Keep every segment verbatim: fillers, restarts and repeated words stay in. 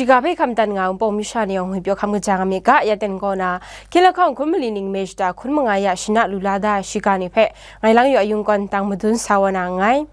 Shiga hpe hkam dan nga ai Wunpawng masha ni yawng ngwi pyaw hkam kaja nga myit ga, ya ten kaw na, hkying lahkawng hkun mali ning me shata hkun manga ya shana lu la da ai shiga ni hpe, ngai lang yu a yung kawn tang madun sa wa na nngai.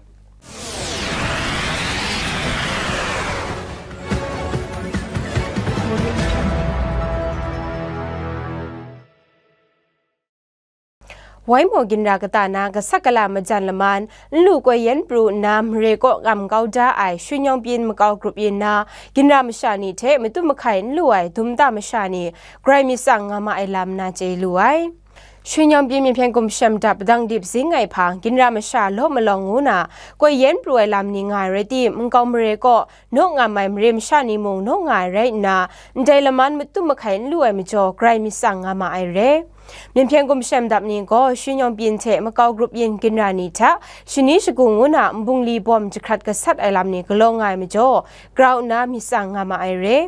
Waimaw ginra kata na gasat gala majan laman, nlu koi yen pru nna mare kaw ngam kau da ai Shwi Nyawng Pyin makau grup yin na ginra masha ni hte matu mahkai nlu ai dum nta masha ni grai myit tsang nga ma ai lam na chye lu ai. Shwi Nyawng Pyin Myen Hpyen Gumshem Dap Padang Dip Zing Ai Hpang, ginra masha law malawng ngu na, koi yen pru ai lam ni nga ai rai tim, nkau mare kaw naw ngam ai mare masha ni mung naw nga ai rai nna, ndai laman matu mahkai n lu ai majaw, grai myit tsang nga ma ai re. Myen Hpyen Gumshem Dap ni gaw, Shwi Nyawng Pyin hte makau grup yin ginra ni hta, shani shagu ngu na nbungli bawm jahkrat gasat ai lam ni galaw nga ai majaw, grau nna myit tsang nga ma ai re.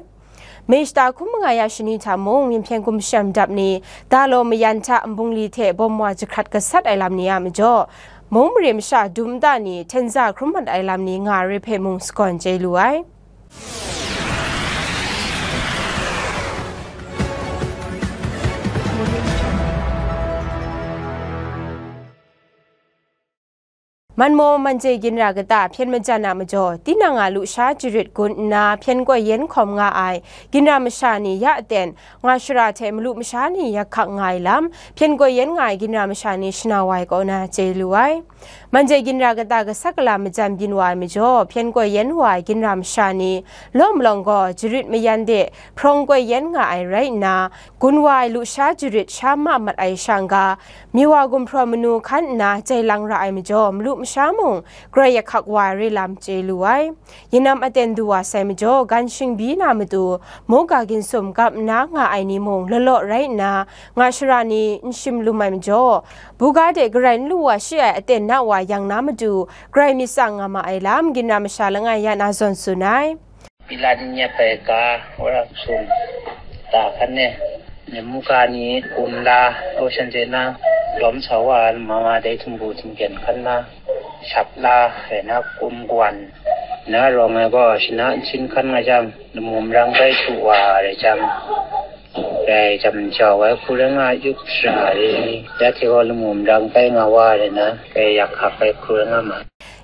Mei shata hkun manga ya shani hta mung, Myen Hpyen Gumshem Dap ni, da law mayan hta nbungli hte bawm wa jahkrat gasat ai lam ni a majaw, mung mare masha dum nta ni hten za hkrum mat ai lam ni nga ai re hpe mung sagawn chye lu ai. Manmaw Manje ginra kata hpyen majan a majaw, tinang a lusha jarit gun nna hpyen koi yen hkawm nga ai ginra masha ni ya aten, nga shara hte malu masha ni yak hkak nga ai lam, hpyen koi yen nga ai ginra masha ni shana wa ai kaw na chye lu ai. Manje ginra kata gasat gala majan byin wa ai majaw, hpyen koi yen wa ai ginra masha ni law malawng gaw jarit mayan de hprawng koi yen nga ai rai nna, gun wa ai lusha jarit sha ma mat ai shang ga, Miwa gumhpraw manu hkan nna jai lang ra ai majaw, malu masha mung grai yak hkak wa ai re lam chye lu ai. Yin nam aten du wa sai majaw, gan shingbyi na matu, moga ginsum gap nna nga ai ni mung law law rai nna, nga shara ni n shim lum ai majaw, buga de garai n lu wa shi ai aten na wa yang na matu, grai myit tsang nga ma ai lam, ginra masha langai ya na zawn tsun ai. Pilat n nyep ai ga, wora sum, ta hkan e, muga ni kum la, o shan de na, lawm sa wa, mama dai htumbu htingkyen hkan na, shap la, rai na, kum gwan, na rawng ai gaw, shana nsin hkan nga jang, lamu marang bai htu wa rai jang, rai jam jau ai hku rai nga, yup sara re ni, ya hte gaw lamu marang bai nga wa rai na, rai yak hkak ai hku rai nga ma.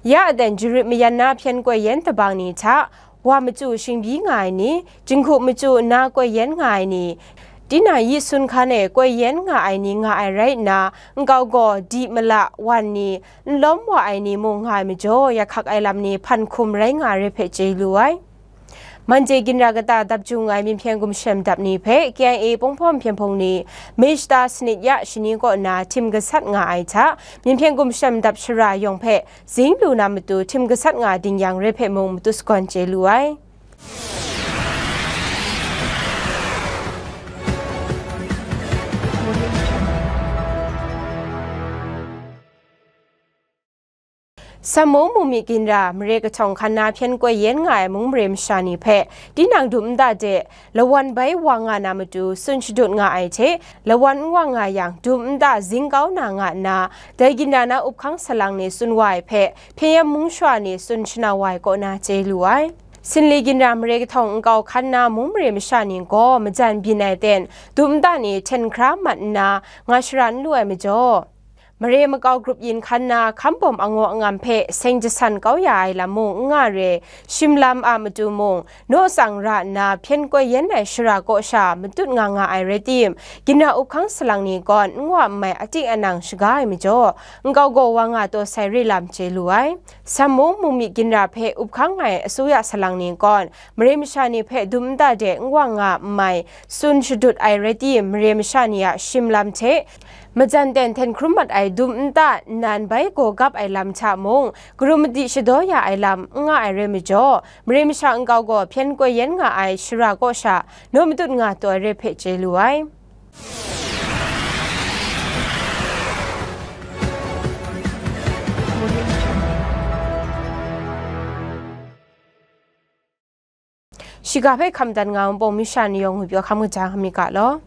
Ya aten jarit mayan na hpyen koi yen tabang ni hta, wa machu shingbyi nga ai ni, jinghku machu nna koi yen nga ai ni, tinang yi sun hkan e koi yen nga ai ni nga ai rai nna, nkau gaw di mala wan ni, n lawm wa ai ni mung nga ai majaw, yak hkak ai lam ni hpan hkum rai nga ai re hpe chye lu ai. Manje ginra kata dap ju nga ai Myen Hpyen Gumshem Dap ni hpe K I A Pawng Hpawm Hpyen Hpung ni May shata sanit ya shani kaw na htim gasat nga ai hta, Myen Hpyen Gumshem Dap shara yawng hpe zing lu na matu htim gasat nga ding yang re hpe mung matu sagawn chye lu ai. Sammung mung myit ginra mare kahtawng hkan na hpyen koi yen nga ai mung mare masha ni hpe, tinang dum nta de lawan bai wa nga na matu tsun shadut nga ai hte, lawan n wa nga yang, dum nta zing kau na nga nna, dai ginra na up hkang salang ni tsun wa ai hpe, Hpyen Yam mung shara ni tsun shana wa ai kaw na chye lu ai. Sinli ginra mare kahtawng nkau hkan na mung mare masha ni gaw majan byin ai ten, dum nta ni hten hkra mat nna, nga shara n lu ai majaw, mare makau grup yin hkan na hkambawm angaw angam hpe seng jasan kau ya ai lam mung n nga re, shim lam a matu mung, naw tsang ra nna hpyen koi yen ai shara kaw sha matut nga nga ai rai tim, ginra up hkang salang ni gawn n wa n mai atik anang shaga ai majaw, nkau gaw wa nga taw sai re lam chye lu ai. Sammung mung myit ginra hpe up hkang ai asuya salang ni gawn, mare masha ni hpe dum nta de n wa nga n mai tsun shadut ai rai tim, mare masha ni a shim lam hte, majan ten hten hkrum mat ai dum nta nnan bai gaw gap ai lam hta mung, karum madi shadaw ya ai lam n nga ai rai majaw, mare masha nkau gaw hpyen koi yen nga ai shara kaw sha naw matut nga taw ai rai hpe chye lu ai. Shiga hpe hkam dan nga ai Wunpawng masha ni yawng ngwi pyaw hkam kaja nga myit ga law.